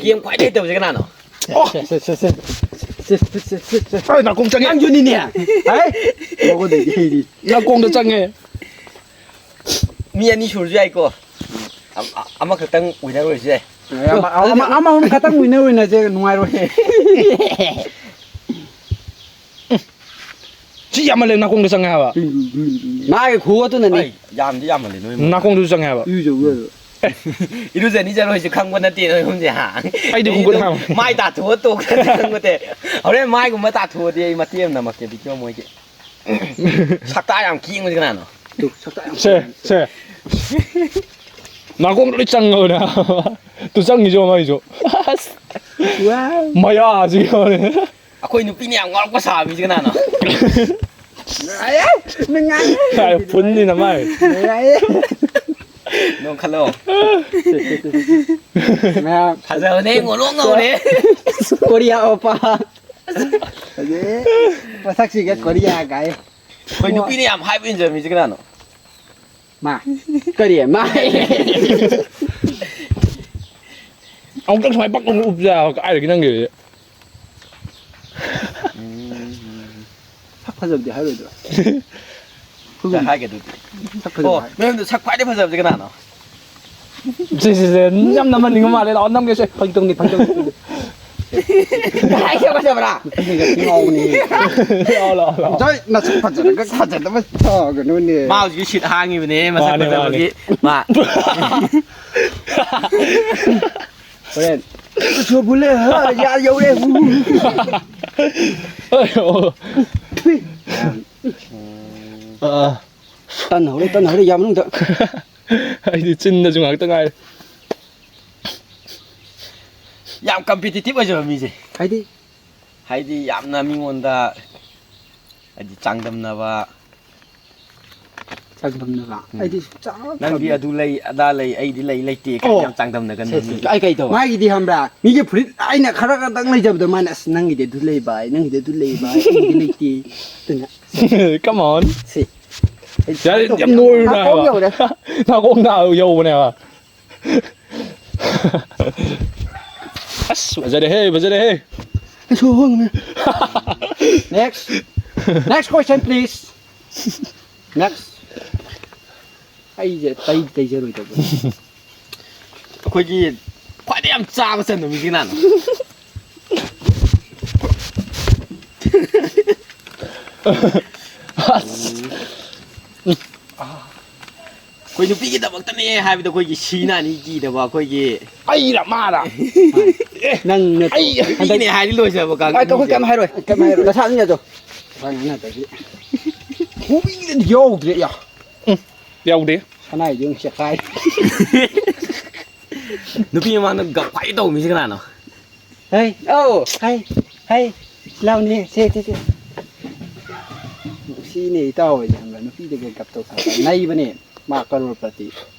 ꯒꯦꯝ ꯈ꯭ꯋꯥꯏꯗꯩ ꯍꯩꯇꯕꯁꯦ ꯀꯅꯥꯅꯣ? ꯁꯦ, ꯁꯦ, ꯁꯦ, ꯁꯦ꯫ ꯁꯦ, ꯁꯦ, ꯁꯦ, ꯁꯦ, ꯁꯦ꯫ ꯑꯩ ꯅꯥꯀꯣꯡ ꯆꯪꯉꯦ꯫ ꯅꯪꯁꯨꯅꯤꯅꯦ꯫ ꯍꯥꯏ꯫ ꯃꯉꯣꯟꯗꯒꯤ ꯍꯩꯔꯤ꯫ ꯅꯥꯀꯣꯡꯗ ꯆꯪꯉꯦ꯫ ꯃꯤ ꯑꯅꯤ ꯁꯨꯔꯁꯨ ꯌꯥꯏꯀꯣ꯫ ꯑꯝ-, ꯑ-, ꯑꯃꯈꯛꯇꯪ winner ꯑꯣꯏꯔꯁꯨ ꯌꯥꯏ꯫ ꯑꯃ, ꯑꯃ, ꯑꯃ, ꯑꯃ ꯈꯛꯇꯪ winner ꯑꯣꯏꯅꯁꯦ ꯅꯨꯡꯉꯥꯏꯔꯣꯏ꯫ ꯁꯤ ꯌꯥꯝꯃꯜꯂꯦ, ꯅꯥꯀꯣꯡꯗ ꯆꯪꯉꯦ ꯍꯥꯏꯕ꯫ ꯃꯥꯒꯤ ꯈꯨꯍꯣꯠꯇꯨꯅꯅꯦ꯫ ꯑꯩ ꯌꯥꯝꯗꯤ ꯌꯥꯝꯃꯜꯂꯦ ꯅꯣꯏ꯫ ꯅꯥꯀꯣꯡꯗꯁꯨ ꯆꯪꯉꯦ ꯍꯥꯏꯕ꯫ ꯏꯔꯨꯖꯧ, ꯏꯔꯨꯖꯧ꯫ ꯏꯔꯨꯖꯅꯤ ꯆꯠꯂꯣꯏꯁꯨ ꯈꯪꯕ ꯅꯠꯇꯦ ꯅꯣꯏ ꯑꯍꯨꯝꯁꯦ, ꯍꯥ? ꯑꯩꯗꯤ ꯈꯣꯡꯈꯨꯠ ꯑꯩꯗꯣ ꯍꯥꯝꯃꯦ꯫ ꯃꯥꯏ ꯇꯥꯊꯣꯛꯑ ꯇꯣꯛꯈ꯭ꯔꯗꯤ ꯈꯪꯕ ꯅꯠꯇꯦ꯫ ꯍꯣꯔꯦꯟ ꯃꯥꯏꯒꯨꯝꯕ ꯇꯥꯊꯣꯛꯑꯗꯤ ꯑꯩ ꯃꯇꯦꯛ ꯑꯃ ꯅꯝꯃꯛꯀꯦ video ꯑꯃ ꯃꯣꯏꯒꯤ꯫ ꯁꯛꯇꯥ ꯌꯥꯝ ꯈꯦꯡꯕꯁꯦ ꯀꯅꯥꯅꯣ? ꯇꯨ, ꯁꯛꯇꯥ ꯌꯥꯝ ꯁꯦ, ꯈꯦꯡꯕ꯫ ꯁꯦ꯫ ꯅꯥꯀꯣꯡꯗ ꯂꯣꯏ ꯆꯪꯉꯕꯅꯦ꯫ ꯇꯨ ꯆꯪꯉꯤꯁꯦ ꯃꯥꯏꯁꯨ꯫ ꯑꯁ꯫ ꯋꯥꯎ꯫ ꯃꯌꯥꯁꯤ ꯌꯦꯡꯉꯨꯅꯦ꯫ ꯑꯩꯈꯣꯏ ꯅꯨꯄꯤꯅ ꯌꯥꯝ ꯉꯥꯎꯔꯛꯄ ꯁꯥꯕ ꯃꯤꯁꯦ ꯀꯅꯥꯅꯣ? ꯅꯨꯡꯉꯥꯏꯌꯦ, ꯅꯨꯡꯉꯥꯏꯌꯦ꯫ ꯀꯥꯏ ꯐꯨꯟꯅꯤꯅ ꯃꯥꯏ꯫ ꯅꯨꯡꯉꯥꯏꯌꯦ꯫ ꯅꯣꯡꯈꯠꯂꯣ꯫ ꯃꯌꯥꯝ꯫ ꯐꯖꯕꯅꯦ, ꯉꯧꯔꯣꯛ ꯉꯧꯔꯦ꯫ ꯀꯣꯔꯤꯌꯥ ꯑꯣꯄꯥ꯫ ꯑꯗꯩ ꯃꯁꯛꯁꯤꯒ ꯀꯣꯔꯤꯌꯥ ꯀꯥꯏ꯫ ꯑꯩꯈꯣꯏ ꯅꯨꯄꯤꯅ ꯌꯥꯝ ꯍꯥꯏꯕ ꯏꯟꯖꯕ ꯃꯤꯁꯦ ꯀꯅꯥꯅꯣ? ꯃꯥ꯫ ꯀꯔꯤ? ꯃꯥ꯫ ꯑꯃꯨꯛꯇꯪ ꯁꯨꯃꯥꯏꯅ ꯄꯛ ꯂꯥꯎꯅ ꯎꯞꯁꯦ ꯍꯥꯏꯕ, ꯀꯥꯏꯗꯒꯤ ꯅꯪꯒꯤꯗꯨꯗꯤ? ꯁꯛ ꯐꯖꯕꯗꯤ ꯍꯥꯏꯔꯣꯏꯗ꯭ꯔꯣ? ꯁꯛ ꯍꯥꯏꯒꯦ ꯑꯗꯨꯗꯤ꯫ ꯁꯛ ꯐꯖꯕ ꯑꯣ, ꯍꯥꯏ꯫ ꯃꯌꯥꯝꯗꯣ ꯁꯛ ꯈ꯭ꯋꯥꯏꯗꯩ ꯐꯖꯕꯁꯦ ꯀꯅꯥꯅꯣ? ꯁꯤ, ꯁꯤ, ꯁꯤ, ꯌꯥꯝ ꯅꯝꯍꯟꯅꯤꯡꯕ ꯃꯥꯜꯂꯦ꯫ ꯂꯥꯛꯑꯣ, ꯅꯝꯒꯦꯁꯦ꯫ ꯐꯥꯒꯤ ꯇꯧꯅꯤ, ꯐꯥꯒꯤ ꯇꯧꯅꯤ꯫ ꯍꯥꯏ, ꯁꯛ ꯐꯖꯕ꯭ꯔꯥ? ꯅꯨꯄꯤꯅꯒ ꯊꯤ ꯉꯥꯎꯕꯅꯦ꯫ ꯂꯥꯛꯑꯣ, ꯂꯥꯛꯑꯣ, ꯂꯥꯛꯑꯣ꯫ ꯖꯣꯏ, ꯅꯁꯛ ꯐꯖꯔꯒ ꯊꯥꯖꯗꯕ ꯁꯥꯒꯅꯨꯅꯦ꯫ ꯃꯥ ꯍꯧꯖꯤꯛ ꯁꯤꯠ ꯍꯥꯡꯉꯤꯕꯅꯦ, ꯃꯁꯛ ꯃꯥꯅꯦ, ꯐꯖꯕꯒꯤ꯫ ꯃꯥꯅꯦ꯫ ꯃꯥ꯫ ꯍꯣꯔꯦꯟ꯫ ꯁꯣꯕꯨꯂꯦ, ꯍꯥ, ꯌꯥ ꯌꯧꯔꯦ꯫ ꯑꯥ꯫ ꯇꯟ ꯍꯧꯔꯦ, ꯇꯟ ꯍꯧꯔꯦ, ꯌꯥ ꯃꯅꯨꯡꯗ꯫ ꯑꯩꯗꯤ ꯆꯤꯟꯗꯁꯨ ꯉꯥꯛꯇ ꯉꯥꯏꯔꯦ꯫ ꯌꯥꯝ competitive ꯑꯣꯏꯖꯕ ꯃꯤꯁꯦ꯫ ꯍꯥꯏꯗꯤ? ꯍꯥꯏꯗꯤ ꯌꯥꯝꯅ ꯃꯤꯉꯣꯟꯗ ꯍꯥꯏꯗꯤ ꯆꯥꯡꯗꯝꯅꯕ꯫ ꯆꯥꯡꯗꯝꯅꯕ? ꯎꯝ꯫ ꯑꯩꯗꯤ ꯁꯨꯡꯆꯥꯡ ꯅꯪꯗꯤ ꯆꯥꯡꯗꯝ- ꯑꯗꯨ ꯂꯩ, ꯑꯗꯥ ꯂꯩ, ꯑꯩꯗꯤ ꯂꯩ, ꯂꯩꯇꯦ ꯀꯥꯏꯅ ꯑꯣ꯫ ꯌꯥꯝ ꯆꯥꯡꯗꯝꯅꯒꯟꯕ ꯁꯦ, ꯁꯦ, ꯃꯤ꯫ ꯁꯦ꯫ ꯑꯩ ꯀꯩ ꯇꯧꯕ? ꯃꯥꯒꯤꯗꯤ ꯈꯪꯕ꯭ꯔꯥ? ꯃꯤꯒꯤ ꯐꯨꯔꯤꯠ ꯑꯩꯅ ꯈꯔ ꯈꯛꯇꯪ ꯂꯩꯖꯕꯗꯣ ꯃꯥꯅ, "ꯑꯁ, ꯅꯪꯒꯤꯗꯤ ꯑꯗꯨ ꯂꯩ ꯚꯥꯏ, ꯅꯪꯒꯤꯗꯤ ꯑꯗꯨ ꯂꯩ ꯚꯥꯏ, ꯑꯩꯒꯤꯗꯤ ꯂꯩꯇꯦ"꯫ ꯑꯗꯨꯅ Come on꯫ ꯁꯤ꯫ ꯌꯥꯔꯦ, ꯌꯥꯝ ꯅꯣꯏꯔꯨꯅꯨ ꯅꯥꯀꯣꯡ ꯍꯥꯏꯕ꯫ ꯌꯧꯔꯦ꯫ ꯅꯥꯀꯣꯡ ꯅꯥ ꯌꯧꯕꯅꯦꯕ꯫ ꯑꯁ, ꯐꯖꯔꯦꯍꯦ, ꯐꯖꯔꯦꯍꯦ꯫ ꯑꯩꯁꯨ ꯍꯣꯡꯉꯦ꯫ Next꯫ Next question, please꯫ Next꯫ ꯑꯩꯁꯦ ꯇꯩ-, ꯇꯩꯖꯔꯣꯏꯗꯕꯅꯤ꯫ ꯑꯩꯈꯣꯏꯒꯤ ꯈ꯭ꯋꯥꯏꯗꯩ ꯌꯥꯝ ꯆꯥꯕ ꯆꯟꯕ ꯃꯤꯁꯦ ꯀꯅꯥꯅꯣ? ꯑꯁ꯫ ꯑꯩꯈꯣꯏ ꯅꯨꯄꯤꯒꯤꯗꯃꯛꯇꯅꯦ ꯍꯥꯏꯕꯗ ꯑꯩꯈꯣꯏꯒꯤ ꯁꯤ ꯅꯥꯅꯤ ꯀꯤꯗꯕ ꯑꯩꯈꯣꯏꯒꯤ ꯑꯩꯔ ꯃꯥꯔ? ꯑꯦ, ꯅꯪ ꯅꯠꯇ꯭ꯔꯣ? ꯑꯩ ꯍꯟꯗꯛ ꯅꯨꯄꯤꯒꯤꯅꯦ ꯍꯥꯏꯗꯤ ꯂꯣꯏꯖꯕ ꯀꯥꯡꯕꯨꯁꯦ꯫ ꯑꯩ ꯑꯩꯈꯣꯏ ꯀꯩꯝ ꯍꯥꯏꯔꯣꯏ꯫ ꯀꯩꯝ ꯍꯥꯏꯔꯣꯏ꯫ ꯅꯁꯥ ꯑꯗꯨꯝ ꯌꯥꯖꯧ꯫ ꯍꯣꯏ, ꯅꯪ ꯅꯠꯇ꯭ꯔꯗꯤ꯫ ꯈꯨꯕꯤꯗꯗꯤ ꯌꯥꯎꯗ꯭ꯔꯦ, ꯌꯥ꯫ ꯎꯝ, ꯌꯥꯎꯗꯦ꯫ ꯁꯅꯥꯏꯗꯤ ꯑꯃꯨꯛ ꯆꯦꯈꯥꯏ꯫ ꯅꯨꯄꯤ ꯃꯃꯥꯡꯗ ꯒꯞ ꯈ꯭ꯋꯥꯏ ꯇꯧꯕ ꯃꯤꯁꯦ ꯀꯅꯥꯅꯣ? ꯍꯩ, ꯑꯧ, ꯍꯩ, ꯍꯩ, ꯂꯥꯎꯅꯦ, ꯁꯦ, ꯁꯦ, ꯁꯦ꯫ ꯁꯤꯅꯦ ꯏꯇꯥꯎ ꯍꯣꯏꯁꯦ ꯈꯪꯕ꯭ꯔꯥ? ꯅꯨꯄꯤꯗꯒ ꯒꯞ ꯇꯧ ꯁꯥꯕ ꯅꯩꯕꯅꯦ꯫ ꯃꯥ ꯀꯔꯣꯔꯄꯇꯤ꯫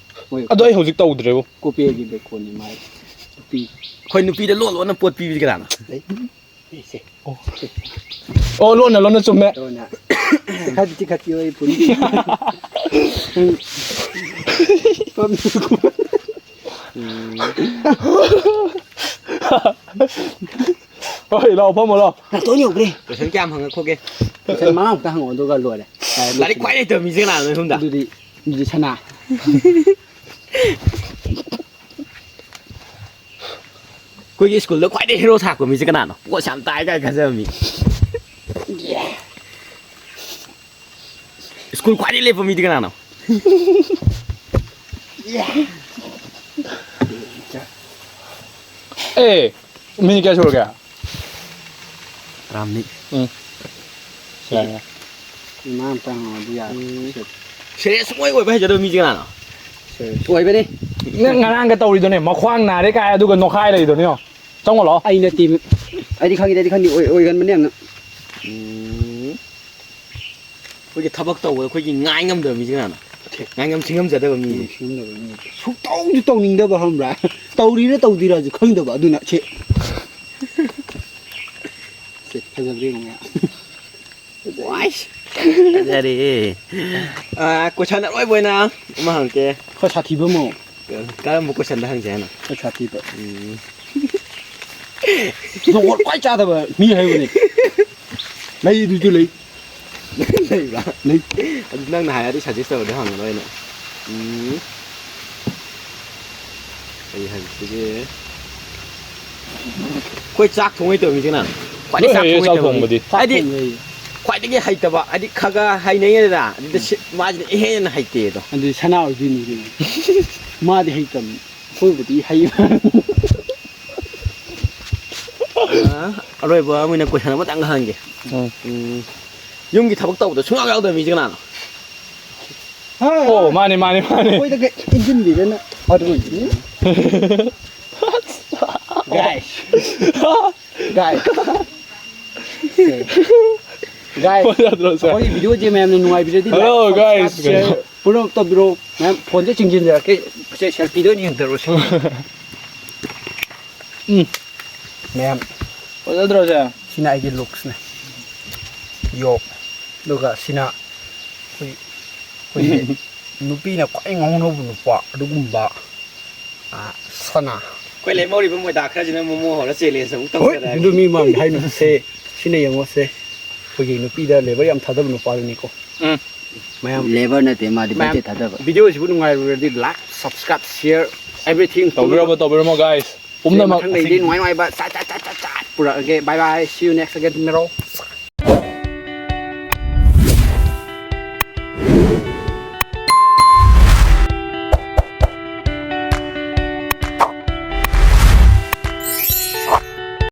ꯃꯣꯏ ꯑꯗꯣ ꯑꯩ ꯍꯧꯖꯤꯛ ꯇꯧꯗ꯭ꯔꯦꯕꯨ꯫ ꯀꯣꯄꯦꯒꯤ ꯕꯦꯀꯣꯟꯅꯤ ꯃꯥꯏ꯫ ꯅꯨꯄꯤ꯫ ꯑꯩꯈꯣꯏ ꯅꯨꯄꯤꯗ ꯂꯣꯟ ꯂꯣꯟꯅ ꯄꯣꯠ ꯄꯤꯕꯁꯤ ꯀꯅꯥꯅꯣ? ꯂꯩ꯫ ꯁꯦ꯫ ꯑꯣ꯫ ꯑꯣ, ꯂꯣꯟꯅ, ꯂꯣꯟꯅ ꯆꯨꯝꯃꯦ꯫ ꯂꯣꯟꯅ꯫ ꯆꯤꯡꯈꯠ-, ꯆꯤꯡꯈꯠꯄꯤꯌꯣ ꯑꯩ ꯄꯨꯅꯤ꯫ ꯎꯝ꯫ ꯍꯣꯏ, ꯂꯥꯎ, ꯐꯝꯃꯣ, ꯂꯥꯎ꯫ ꯅꯥꯇꯣꯟ ꯌꯧꯈ꯭ꯔꯦ꯫ ꯀꯣꯏꯁꯟ ꯀꯌꯥꯝ ꯍꯪꯉ ꯈꯣꯠꯀꯦ? ꯀꯣꯏꯁꯟ ꯃꯉꯥꯃꯨꯛꯇ ꯍꯪꯉꯛꯑꯣ, ꯑꯗꯨꯒ ꯂꯣꯏꯔꯦ꯫ ꯂꯥꯏꯔꯤꯛ ꯈ꯭ꯋꯥꯏ ꯂꯩꯇꯕ ꯃꯤꯁꯦ ꯀꯅꯥꯅꯣ ꯅꯣꯏ ꯑꯍꯨꯝꯗ? ꯑꯗꯨꯗꯤ, ꯑꯗꯨꯗꯤ ꯁꯅꯥ꯫ ꯑꯩꯈꯣꯏꯒꯤ ꯁ꯭ꯀꯨꯜꯗ ꯈ꯭ꯋꯥꯏꯗꯩ ꯍꯦꯔꯣ ꯁꯥꯔꯛꯄ ꯃꯤꯁꯦ ꯀꯅꯥꯅꯣ? ꯄꯣꯠꯁꯦ ꯌꯥꯝ ꯇꯥꯏ ꯀꯥꯏ ꯈꯟꯖꯕ ꯃꯤ꯫ ꯁ꯭ꯀꯨꯜ ꯈ꯭ꯋꯥꯏꯗꯩ ꯂꯦꯞꯄ ꯃꯤꯗꯤ ꯀꯅꯥꯅꯣ? ꯑꯦ, ꯃꯤꯅꯤꯠ ꯀꯌꯥ ꯁꯨꯔꯒꯦ? ꯇꯔꯥꯃꯔꯤ꯫ ꯎꯝ꯫ ꯌꯥꯔꯦ, ꯌꯥꯔꯦ꯫ ꯏꯃꯥ ꯑꯝꯇ ꯍꯪꯉꯣ, ꯑꯗꯨ ꯌꯥꯔꯦ꯫ ꯎꯝ꯫ ꯁꯦꯔꯤꯌꯁ ꯁꯨꯡꯑꯣꯏ ꯑꯣꯏꯕ ꯍꯩꯖꯗꯕ ꯃꯤꯁꯦ ꯀꯅꯥꯅꯣ? ꯁꯦꯔꯤꯌꯁ꯫ ꯑꯣꯏꯕꯅꯤ꯫ ꯅꯪ ꯉꯔꯥꯡꯒ ꯇꯧꯔꯤꯗꯨꯅꯦ, ꯃꯈ꯭ꯋꯥꯡ ꯅꯥꯔꯦ ꯀꯥꯏ, ꯑꯗꯨꯒ ꯅꯣꯈꯥꯏ ꯂꯩꯗꯨꯅꯦ, ꯌꯦꯡꯉꯣ꯫ ꯆꯪꯉꯣ ꯂꯥꯛꯑꯣ꯫ ꯑꯩ ꯅꯠꯇꯦ, ꯑꯩꯗꯤ ꯈꯪꯉꯤꯗ, ꯑꯩꯗꯤ ꯈꯪꯗꯦ, ꯑꯣꯏ-, ꯑꯣꯏꯒꯟꯕꯅꯦ ꯌꯥꯝꯅ꯫ ꯎꯝ꯫ ꯑꯩꯈꯣꯏꯒꯤ ꯊꯕꯛ ꯇꯧꯕꯗ ꯑꯩꯈꯣꯏꯒꯤ ꯉꯥꯏ ꯉꯝꯗꯕ ꯃꯤꯁꯦ ꯀꯅꯥꯅꯣ? ꯉꯥꯏ ꯉꯝ ꯁꯤꯡꯉꯝꯖꯗꯕ ꯃꯤꯁꯦ꯫ ꯁꯤꯡꯉꯝꯗꯕ ꯃꯤꯁꯦ꯫ ꯁꯨꯛꯇꯧꯗꯤ ꯇꯧꯅꯤꯡꯗꯕ, ꯈꯪꯕ꯭ꯔꯥ? ꯇꯧꯔꯤꯔ ꯇꯧꯗꯤꯔꯁꯨ ꯈꯪꯗꯕ, ꯑꯗꯨꯅ ꯁꯦ꯫ ꯁꯦ, ꯐꯖꯕ꯭ꯔꯥ ꯌꯦꯡꯉꯨ ꯃꯌꯥꯝ꯫ ꯋꯥꯏꯁ꯫ ꯐꯖꯔꯦ꯫ ꯑꯥ, ꯀꯣꯏꯁꯟ ꯑꯔꯣꯏꯕ ꯑꯣꯏꯅ ꯑꯃ ꯍꯪꯉꯛꯀꯦ꯫ ꯈꯔ ꯁꯥꯊꯤꯕ ꯑꯃ꯫ ꯀꯔꯝꯕ ꯀꯣꯏꯁꯟꯗ ꯍꯪꯁꯦ ꯍꯥꯏꯅꯣ? ꯈꯔ ꯁꯥꯊꯤꯕ꯫ ꯎꯝ꯫ ꯖꯣꯒꯣꯠ ꯈ꯭ꯋꯥꯏ ꯆꯥꯗꯕ ꯃꯤ ꯍꯥꯏꯕꯅꯤ꯫ ꯂꯩ, ꯑꯗꯨꯁꯨ ꯂꯩ꯫ ꯂꯩꯕ꯭ꯔꯥ? ꯂꯩ꯫ ꯑꯗꯨ ꯅꯪꯅ ꯍꯥꯏꯔꯗꯤ ꯁꯖꯦꯁ ꯇꯧꯔꯗꯤ ꯍꯪꯉꯔꯣꯏ ꯑꯩꯅ꯫ ꯎꯝ꯫ ꯀꯔꯤ ꯍꯪꯁꯤꯒꯦ? ꯑꯩꯈꯣꯏ ꯆꯥꯛ ꯊꯣꯡ ꯍꯩꯇꯕ ꯃꯤꯁꯦ ꯀꯅꯥꯅꯣ? ꯈ꯭ꯋꯥꯏꯗꯒꯤ ꯂꯣꯏ ꯆꯥꯛ ꯍꯩꯌꯦ ꯊꯣꯡ ꯆꯥꯛ ꯍꯩꯇꯕ ꯊꯣꯡꯕꯗꯤ꯫ ꯃꯤ꯫ ꯍꯥꯏꯗꯤ, ꯆꯥꯛ ꯊꯣꯡꯕ ꯍꯩꯌꯦ꯫ ꯈ꯭ꯋꯥꯏꯗꯒꯤ ꯍꯩꯇꯕ, ꯍꯥꯏꯗꯤ ꯈꯔ ꯈꯔ ꯍꯩꯅꯩꯌꯦꯗꯅ, ꯑꯗꯨꯗ ꯁꯤ-, ꯃꯥꯁꯤꯅ ꯏꯍꯦꯟ ꯍꯦꯟꯅ ꯍꯩꯇꯦꯗꯣ꯫ ꯑꯗꯨꯗꯤ ꯁꯅꯥ ꯑꯣꯏꯗꯣꯏꯅꯤ ꯀꯩꯅꯣ꯫ ꯃꯥꯗꯤ ꯍꯩꯇꯕꯅꯤ꯫ ꯑꯩꯈꯣꯏꯕꯨꯗꯤ ꯍꯩꯕ꯫ ꯑ, ꯑꯔꯣꯏꯕ ꯑꯣꯏꯅ ꯀꯣꯏꯁꯟ ꯑꯃꯇꯪꯒ ꯍꯪꯒꯦ꯫ ꯎꯝ꯫ ꯎꯝ, ꯌꯨꯝꯒꯤ ꯊꯕꯛ ꯇꯧꯕꯗ ꯁꯨꯡꯌꯥꯎ ꯌꯥꯎꯗꯕ ꯃꯤꯁꯦ ꯀꯅꯥꯅꯣ? ꯑꯣ, ꯃꯥꯅꯦ, ꯃꯥꯅꯦ, ꯃꯥꯅꯦ꯫ ꯑꯩꯈꯣꯏꯗꯒ ꯏꯟꯁꯤꯟꯕꯤꯗꯅ ꯑꯗꯨ ꯑꯣꯏꯗꯣꯏꯅꯤ꯫ Guys꯫ Guys꯫ Guys꯫ ꯐꯣꯟ ꯌꯥꯗ꯭ꯔꯣ, ꯁꯦ? ꯑꯩꯈꯣꯏꯒꯤ video ꯁꯦ ꯃꯌꯥꯝꯅ ꯅꯨꯡꯉꯥꯏꯕꯤꯔꯗꯤ hello, like, guys꯫ Subscribe, share ꯄꯨꯝꯅꯃꯛ ꯇꯧꯕꯤꯔꯣ꯫ ꯃꯌꯥꯝ ꯐꯣꯟꯁꯦ ꯆꯤꯡꯁꯤꯟꯖꯔꯛꯀꯦ꯫ ꯁꯦ, selfie ꯗ ꯑꯣꯏꯅ ꯌꯦꯡꯊꯔꯣꯁꯦ꯫ ꯎꯝ꯫ ꯃꯌꯥꯝ꯫ ꯐꯖꯗ꯭ꯔꯣ, ꯁꯦ? ꯁꯤꯅ ꯑꯩꯒꯤ looks ꯅꯦ꯫ ꯌꯣ꯫ ꯑꯗꯨꯒ ꯁꯤꯅ ꯑꯩꯈꯣꯏ, ꯑꯩꯈꯣꯏꯒꯤ ꯅꯨꯄꯤꯅ ꯈ꯭ꯋꯥꯏ ꯉꯥꯎꯅꯕ ꯅꯨꯄꯥ ꯑꯗꯨꯒꯨꯝꯕ, ꯑ, ꯁꯅꯥ꯫ ꯑꯩꯈꯣꯏ ꯂꯦꯝꯍꯧꯔꯤꯕ ꯃꯣꯏꯗꯥ ꯈꯔꯁꯤꯅ ꯃꯣꯃꯣ ꯍꯧꯔ challenge ꯑꯃꯨꯛ ꯍꯣꯏ, ꯇꯧꯖꯔꯛꯑꯒꯦ꯫ ꯑꯗꯨ ꯃꯤ ꯃꯥꯡꯗꯦ ꯍꯥꯏꯅꯨ꯫ ꯁꯦ, ꯁꯤꯅ ꯌꯦꯡꯉꯣ ꯁꯦ꯫ ꯑꯩꯈꯣꯏꯒꯤ ꯅꯨꯄꯤꯗ level ꯌꯥꯝ ꯊꯥꯗꯕ ꯅꯨꯄꯥꯗꯨꯅꯤꯀꯣ꯫ ꯎꯝ꯫ ꯃꯌꯥꯝ꯫ Level ꯅꯠꯇꯦ, ꯃꯥꯗꯤ ꯃꯌꯥꯝ, budget ꯊꯥꯗꯕ꯫ Video ꯁꯤꯕꯨ ꯅꯨꯡꯉꯥꯏꯔꯨꯔꯗꯤ like, subscribe, share, everything ꯇꯧꯕꯤꯔꯝꯃꯣ, ꯇꯧꯕꯤꯔꯝꯃꯣ, guys꯫ ꯄꯨꯝꯅꯃꯛ꯫ ꯃꯊꯪꯗꯩꯗꯤ ꯅꯨꯡꯉꯥꯏ ꯅꯨꯡꯉꯥꯏꯕ ꯆꯥꯠ ꯆꯥꯠ ꯆꯥꯠ ꯆꯥꯠ ꯆꯥꯠ ꯄꯨꯔꯛꯑꯒꯦ꯫ Bye bye, see you next again tomorrow꯫